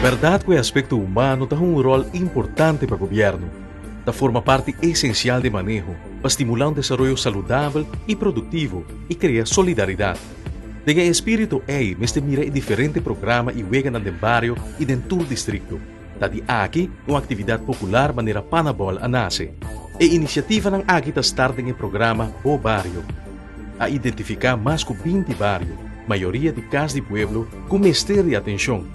bèrdat ku e aspekto humano ta hunga un ròl importante pa gobièrnu. Ta forma parti esensial di e maneho pa stimulá un desaroyo saludabel i produktivo i krea solidaridat. Den e espíritu ei mester mira e diferente programa i weganan den bario i den tur distrikto. Ta di aki un aktividat popular manera Panabòl a nase. E inisiativanan aki ta start den e programa Bo Bario. A identifiká mas ku 20 bario, mayoria di kas di pueblo, ku mester di atenshon.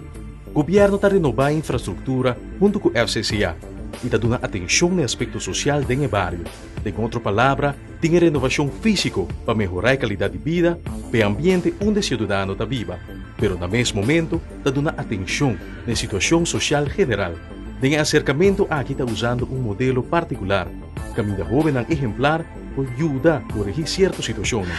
Gobièrnu ta renobá e infrastruktura huntu ku FCCA i ta duna atenshon na e aspekto sosial den e bario. Den otro palabra, tin e renovashon físiko pa mehorá e kalidat di bida pa e ambiente unda e siudadano ta biba, pero na mes momento ta duna atenshon na e situashon sosial general. Den e aserkamentu aki ta usando un modelo partikular, kaminda hóbennan ehemplar por yuda koregí sierto situashonnan.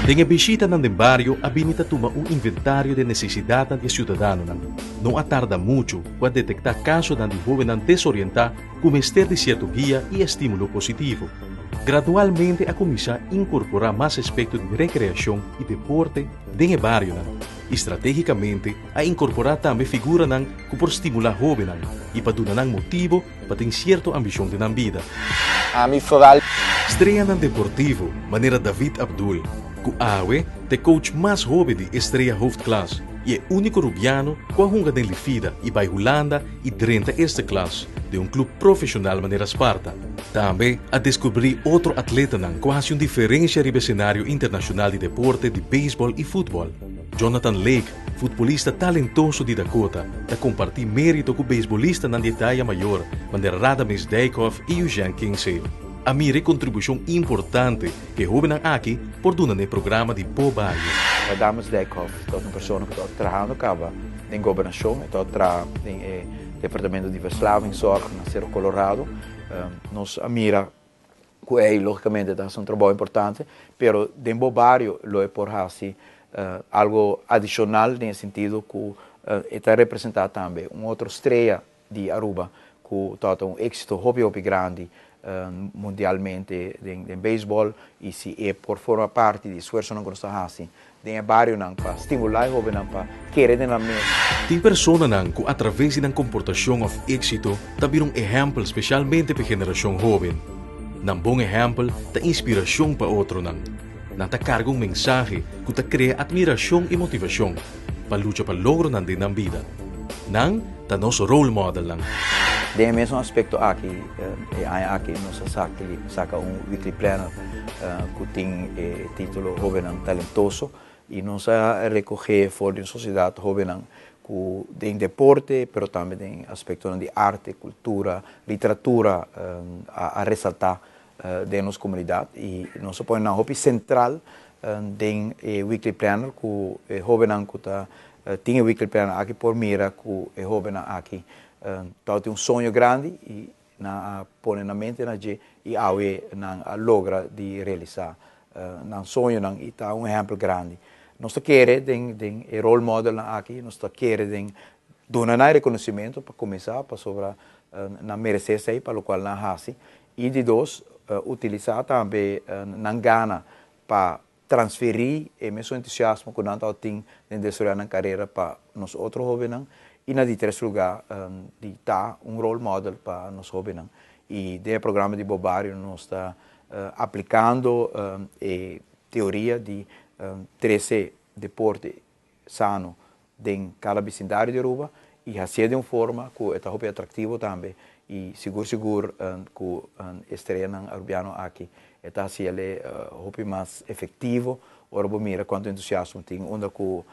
Den e bishitanan den bario a bini ta tuma un inventario di e nesesidatnan di e siudadanonan. No a tarda muchu ku a detektá kasonan di hóbennan desorientá ku mester di sierto guia i estímulo positivo. Gradualmente a kuminsá inkorporá mas aspekto di rekreashon i deporte den e barionan i stratégikamente a inkorporá tambe figuranan ku por stimulá hóbennan i pa duna nan motibo pa tin sierto ambishon den nan bida. Ami foral. Streanan deportivo manera David Abdul, ku awe ta e coach mas hóben di Estrella Hoofdklas i e úniko rubiano ku a hunga den Lifida i bai Hulanda i drenta eerste klas den un club profesional manera Sparta. Tambe a descubri otro atletanan cu a haci un diferencia riba escenario internacional di deporte di baseball y futbol. Jonathan Lake, futbolista talentoso di Dakota, ta comparti merito cu beisbolistanan di e taya mayor manera Radames Dijkhoff y Eugene Kingsale. A mira e contribucion importante cu e hobennan aki por duna na e programa di Bo Bario. Radames Dijkhoff ta un persona cu ta trahando caba den gobernacion, e ta traha den e departamento di verslavingszorg na Cerro Colorado. Nos a mira cu ey logicamente ta haci un trabao importante, pero den Bo Bario lo e por haci algo adicional den e sentido cu e ta representa tambe un otro strea di Aruba cu tabata un exito hopi hopi grandi mundialmente den beisbol y si e por forma parti di esfuerzonan cu nos ta haci den e barionan pa stimula e hobennan pa kere den nan mes. Tin personanan cu a traves di nan comportacion of exito ta bira un ehempel specialmente pa e generacion hoben. Nan bon ehempel ta inspiracion pa otronan. Nan ta carga un mensahe cu ta crea admiracion y motivacion pa lucha pa logronan den nan bida. Nan ta nos role modelnan. Den e mesun aspekto aki, e aña aki nos a saka un weekly planner ku tin e título Hóbennan Talentoso i nos a rekohé for di un sosiedat hóbennan ku den deporte pero tambe den aspektonan di arte, kultura, literatura a resaltá den nos komunidat i nos a pone nan hopi sentral den e weekly planner ku e hóbennan ku ta tin e weekly planner aki por mira ku e hóbennan aki tabatin un soño grandi i nan a pone nan mente na dje i awe nan a logra di realisá nan soñonan i ta un ehèmpel grandi. Nos ta kere den den e role modelnan aki, nos ta kere den duna nan e rekonosimentu pa kuminsá pasobra nan meresé esei pa lokual nan a hasi I di dos, utilisá tambe nan gana pa transferí e mesun entusiasmo ku nan tabatin den desaroyá nan karera pa nos otro hóbennan. I na di tres lugá, di ta un role model pa nos hóbennan. I den e programa di Bo Bario nos ta aplikando e teoria di trese deporte sano den kada bisindario di Aruba y hacié den un forma cu e ta hopi atractivo tambe y sigur sigur cu e streanan Arubiano aki e ta haciele hopi mas efectivo ora bo mira cuanto entusiasmo tin unda cu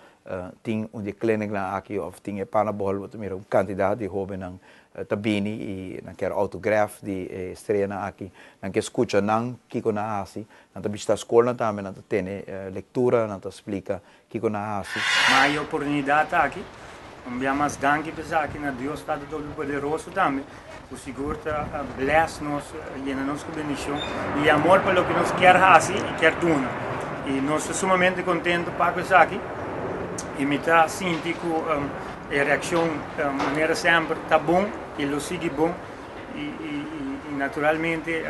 tin un di e clinicnan aki of tin e panabol bo ta mira un cantidad di hobennan ta bini y nan kier autograf di e streanan aki nan kier scucha nan kico nan a haci nan ta bishita scolnan tambe nan ta tene lectura nan ta splica Kiko nan a hasi? Ma e oportunidat aki, un bia mas danki pa esaki na Dios Tata Todopoderoso tambe, ku sigur ta bless nos, yena nos ku bendishon i amor pa loke nos kier hasi i kier duna. I nos ta sumamente kontentu pa ku esaki i mi ta sinti ku e reakshon manera semper ta bon i lo sigui bon i naturalmente.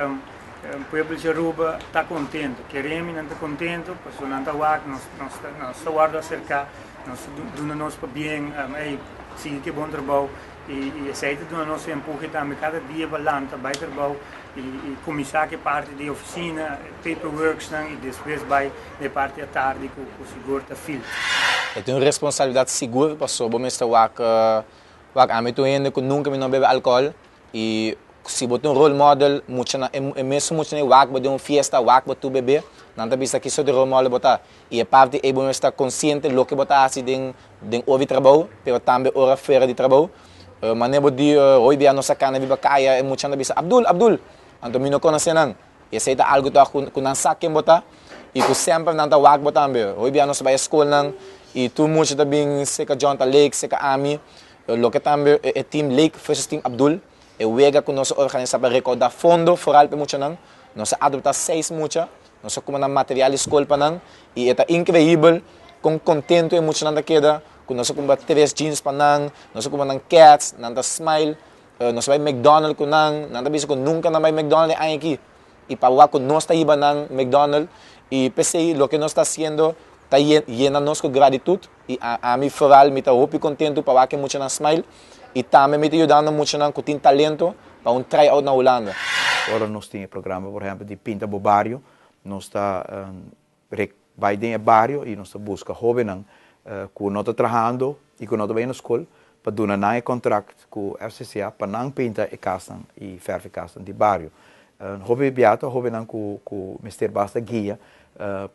Pueblo di Aruba ta contento, kere mi nan ta contento pasobra nan ta wak nos nos nos ta wordo acerca, nos ta duna nos pabien, ey sigui ke bon trabou y y esey ta duna nos e empuje tambe cada dia pa lanta bay trabou y y cuminsa ke parti di oficina, paperworks nan y despues bay na e parti atardi cu cu sigur ta field. E tin un responsabilidad sigur pasobra bo mester wak wak ami ta un hende cu nunca mi no bebe alcohol Y si bo ta un role model, muchanan, e mesun muchanan ei wak bo den un fiesta, wak bo tur bebé, nan ta bisa ki sort di role model bo ta. Y e parti ei bo mester ta consciente loke bo ta haci den den ora di trabou, pero tambe ora fuera di trabou. Manera bo di hoy dia nos a cana riba caya, e muchanan ta bisa, Abdul, Abdul! Anto mi no conoce nan. Y esey ta algo toch cu cu nan sa ken bo ta y cu semper nan ta wak bo tambe. Hoy dia nos ta bay e scolnan y tur mucha ta bin seca Jonathan Lake, seca ami. Loke tambe e team Lake versus team Abdul, e wega cu nos a organisa pa recauda fondo foral pa e muchanan. Nos a adopta seis mucha, nos a cumpra nan material di scol pa nan y e ta increibel con contento e muchanan ta keda cu nos a cumpra tres jeans pa nan, nos a cumpra nan cats, nan ta smile. Nos a bai McDonald ku nan, nan ta bisa ku nunka nan bai McDonald e aña aki. I pa wak ku nos ta hiba nan McDonald i p'esei loke nos ta hasiendo ta yena nos ku gratitut i ami foral mi ta hopi kontentu pa wak e muchanan smile i tambe mi ta yudando muchanan ku tin talento pa un try out na Hulanda. Ora nos tin e programa por ehempel di Pinta Bo Bario, nos ta bai den e bario y nos ta busca hobennan cu no ta trahando y cu no ta bayendo scol pa duna nan e contract cu FCCA pa nan pinta e casnan y verf e casnan di bario. Hopi bia ta hobennan cu cu mester basta guia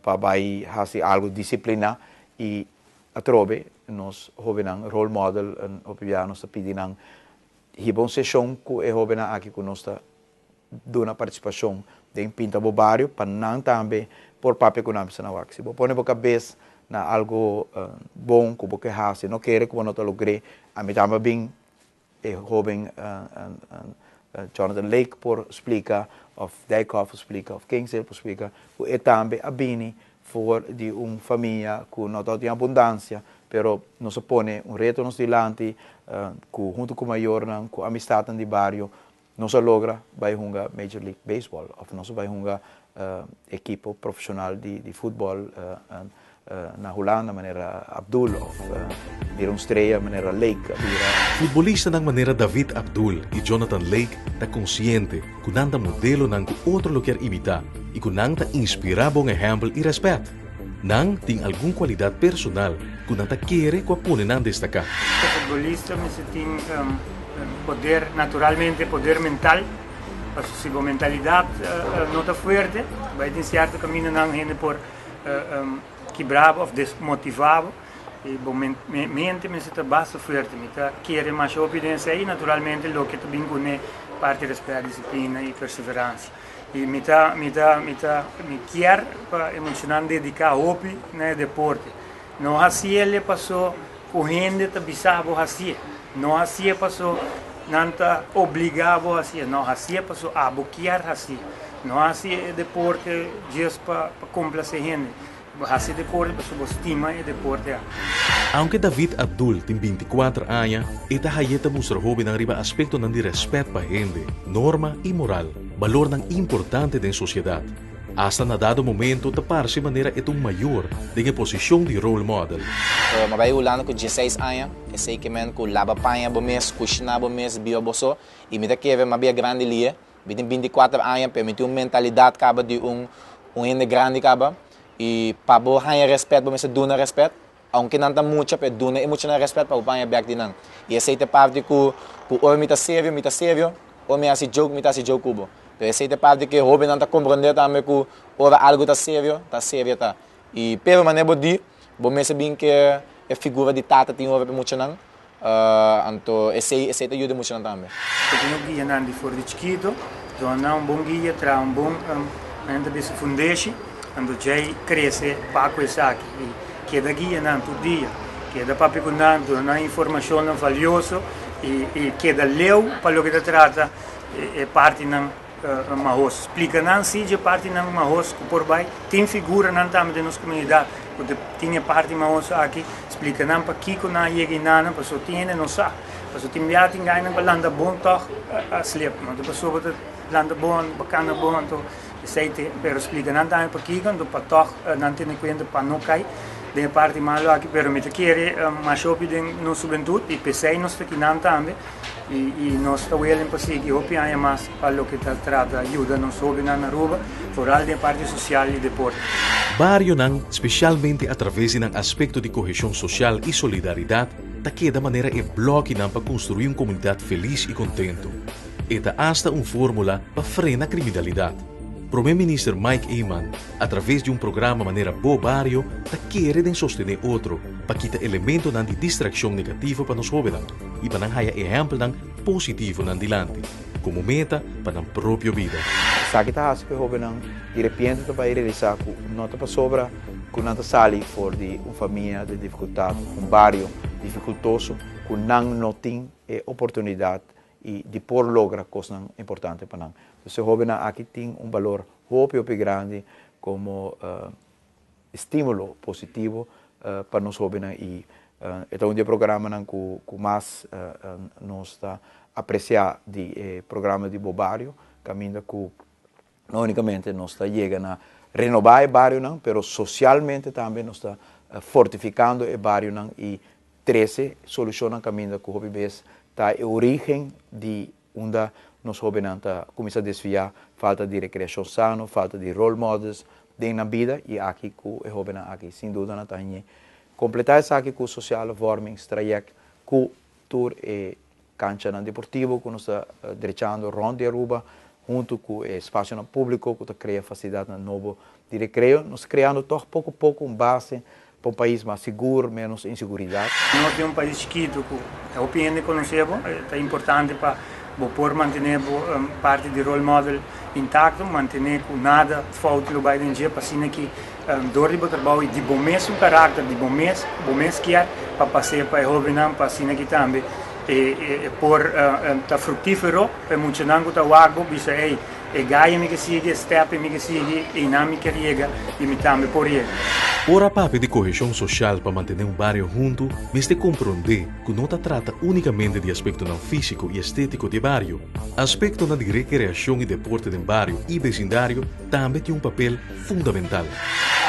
pa bay haci algo disciplina y atrobe nos hobennan role model hopi bia nos ta pidi nan hiba un sesion cu e hobennan aki cu nos ta duna partisipashon den Pinta Bo Bario pa nan tambe por papia ku nan bisa nan wak. Si bo pone bo kabes na algu bon ku bo ke hasi, no kere ku bo no ta logr'é. Ami tambe a bin e hoben Jonathan Lake por splika òf Dijkhoff por splika òf Kingsley por splika ku e tambe a bini for di un famia ku no tabata tin abundansia, pero nos a pone un reto nos dilanti ku huntu ku mayornan, ku amistatnan di bario, Nos a logra bai hunga Major League Baseball of nos a bai hunga ekipo profesional di futbol na Hulanda manera Abdul of bira un strea manera Lake a bira. Futbolistanan manera David Abdul y Jonathan Lake ta konsiente ku nan ta modelonan ku otro lo kier imitá y ku nan ta inspirá bon ehèmpel y rèspèt. Nan tin algun kualidat personal ku nan ta kere ku a pone nan destaká. E futbolista mester tin Poder, naturalmente poder mental, pasobra si bo mentalidad no ta fuerte, bai tin cierto camindanan hende por kibra bo of desmotiva bo, y bo mente mester ta basta fuerte. Mi ta kere masha hopi den esey, naturalmente loke ta bin cune parti respet, disciplina y perseverancia. Y mi ta, mi ta, mi ta, mi kier pa e muchanan dedica hopi na e deporte. No haciele paso Ku hende ta bisa bo hasié. No hasié paso nan ta obligá bo hasié. No hasié paso abo kier hasié. No hasi e deporte djes pa komplasé hende. Bo hasi e deporte paso bo stima e deporte aki. Aunke David Abdul tin binti kuater aña, e ta haye ta mustra hóbennan riba aspektonan di rèspèt pa hende, norma i moral, balornan importante den sosiedat. Asta na dado momento ta parse manera e ta un mayor den e posishon di role model. Mi a bai Hulanda ku dieseis aña, esei ke men ku laba paña bo mes, kushiná bo mes, biba bo so, i mi ta kere mi a bira grandi lie. Mi tin binti kuater aña, pero mi tin un mentalidat kaba di un un hende grandi kaba, i pa bo haña rèspèt bo mester duna rèspèt, aunke nan ta mucha, pero duna e muchanan rèspèt pa bo paña bèk di nan. I esei ta e parti ku ku ora mi ta serio, mi ta serio, ora mi hasi joke, mi ta hasi joke ku bo. Pero esei ta e parti ku e hóbennan ta komprondé tambe ku ora algu ta serio, ta serio ta. I pero manera bo di, bo mester bin ku e figura di tata tin ora pa e muchanan, anto esei esei ta yuda e muchanan tambe. Bo tin un guianan di for di chikitu, duna nan un bon guia, traha un bon, nan ta bisa fundeshi, anto djei krese pa ku esaki. I keda guia nan tur dia, keda papia ku nan, duna nan informashonnan valioso i i keda leu pa loke ta trata e partinan mahos. Splika nan si dje partinan mahos ku por bai. Tin figuranan tambe den nos komunidat ku ta tin e parti mahos aki. Splika nan pakiko nan a yega enanan, pasobra tin hende no sa. Pasobra tin bia tin gainan ku a lanta bon tòg a slep. No ta pasobra ta. Lanta bon, bo cana bon, anto esey te, pero splica nan tambe pakico, anto pa toch nan tene cuenta pa no cay den e parti malo aki, pero mi ta kere masha hopi den nos hubentud y pesey nos ta kinan tambe y nos ta willing pa sigui hopi aña mas pa loke ta trata yuda nos hobennan na Aruba, vooral den e parti social y deporte. Barionan, specialmente a traves di nan aspecto di cohesion social y solidaridad, ta keda manera e blokinan pa construi un comunidad feliz y contento. E ta asta un fórmula pa frena kriminalidat. Promé Minister Mike Eman, a traves di un programa manera Bo Bario, ta kere den sostené otro pa kita elementonan di distrakshon negativo pa nos hóbennan i pa nan haya ehèmpelnan positivo nan dilanti, komo meta pa nan propio bida. Esaki ta hasi ku e hóbennan di repente ta bai realisá ku no ta pasobra ku nan ta sali for di un famia den difikultat, un bario difikultoso, ku nan no tin e oportunidat i di por logra kosnan importante pa nan. Dus e hóbennan aki tin un balor hopi hopi grandi komo estímulo positivo pa nos hóbennan i e ta un di e programanan ku ku mas nos ta apresiá di e programa di Bo Bario kaminda ku no únikamente nos ta yega na renobá e barionan pero sosialmente tambe nos ta fortifikando e barionan i trese solushonnan kaminda ku hopi bes ta e orígen di unda nos hóbennan ta kuminsá desviá, falta di rekreashon sano, falta di role models den nan bida i aki ku e hóbennan aki sin duda nan ta hañ'é. Kompletá esaki ku sosiale vormingstraject ku tur e kanchanan deportivo ku nos ta drechando rònt di Aruba huntu ku e espasionan públiko ku ta krea fasilidatnan nobo di rekreo, nos ta kreando tòg poko poko un base pa un pais mas sigur, ménos inseguridat. Nos den un pais chikitu ku hopi hende konosé bo, ta importante pa bo por mantené bo parti di role model intakto, mantené ku nada fout lo bai den dje, pa asina ki dor di bo trabou i di bo mesun karakter, di bo mes, bo mes kier pa pas'é pa e hóbennan, pa asina ki tambe e por ta fruktífero pa e muchanan ku ta wak bo bisa, ey, e gaya mi ke sigui, e step mi ke sigui, einan mi kier yega i mi tambe por yega. Ora papia di koheshon soshal pa mantené un bario huntu, mester komprondé ku no ta trata únikamente di aspektonan físiko i estétiko di e bario. Aspektonan di rekreashon i deporte den bario i besindario tambe tin un papel fundamental.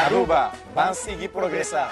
Aruba, ban sigui progresa!